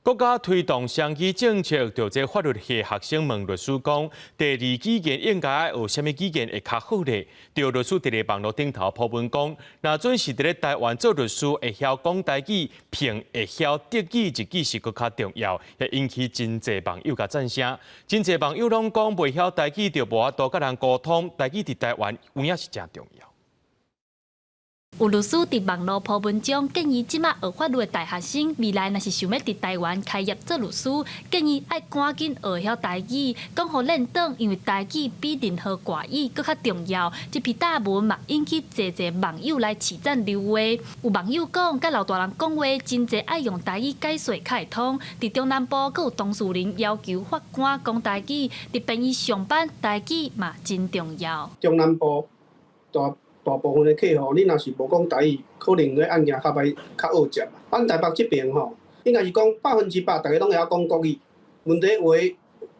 國家推動雙語政策，就這法律系學生問律師講，第二語言應該愛學啥物語言會較好咧？著律師佇咧網路頂頭 po 文講，若準是佇咧台灣做律師，會曉講台語，憑會曉德語、日語是閣較重要，也引起真濟網友共讚聲。真濟網友攏講，袂曉台語就無法度佮人溝通，台語佇台灣有影是誠重要。有律師佇網路 po 文章，建議這馬學法律的大學生，未來若是想欲佇台灣開業做律師，建議愛趕緊學曉台語，講予練轉，因為台語比任何外語閣較重要。這篇貼文嘛引起濟濟網友來揤讚留話。有網友講，佮老大人講話，真濟愛用台語解說較會通。佇中南部，閣有當事人要求法官講台語，佇病院上班，台語嘛真重要。中南部大大部分的客戶，你若是無講台語，可能個案件較歹較惡接。咱台北這邊吼，應該是講100%，逐家攏會曉講國語。問題有的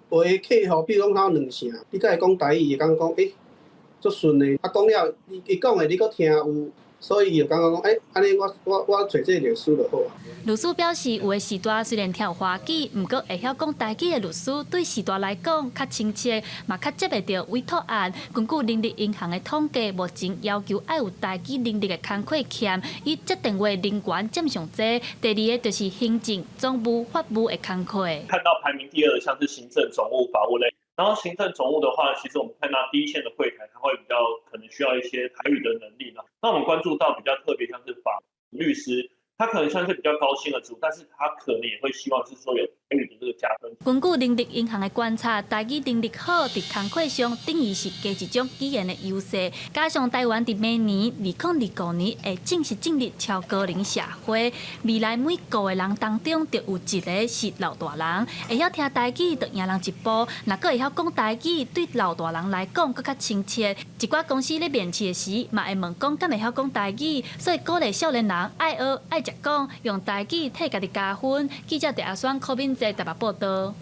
有的客戶，比如講他有兩成，你共伊講台語，伊會感覺講欸，足順的。啊，講了，伊伊講的你閣聽有，所以伊就感覺講，欸，按呢我我我揣這個律師就好啊。律師表示，有的時代雖然聽有華語，毋過會曉講台語的律師，對時代來講較親切，嘛較接會著委託案。根據人力銀行的統計，目前要求愛有台語能力的工課欠，以接電話人員佔上濟。第二個就是行政、總務、法務的工課。看到排名第二，像是行政、總務、法務類。然後行政總務的話，其實我們看到第一線的櫃檯，它會比較可能需要一些台語的能力呢。那我們關注到比較特別，像是法律師。他可能算是比較高薪的職務，但是他可能也會希望是說有台語的這個加分。根據人力銀行的觀察，台語能力好，佇工課上等於是加一種語言的優勢。加上台灣佇明年2025年會正式進入超高齡社會，未來每五個人當中就有一個是老大人，會曉聽台語就贏人一步。若閣會曉講台語，對老大人來講閣較親切。一寡公司咧面試的時，嘛會問講敢會曉講台語，所以鼓勵少年人愛學愛食講，用台語替家己加分。記者鄭阿雙、柯敏哲台北報導。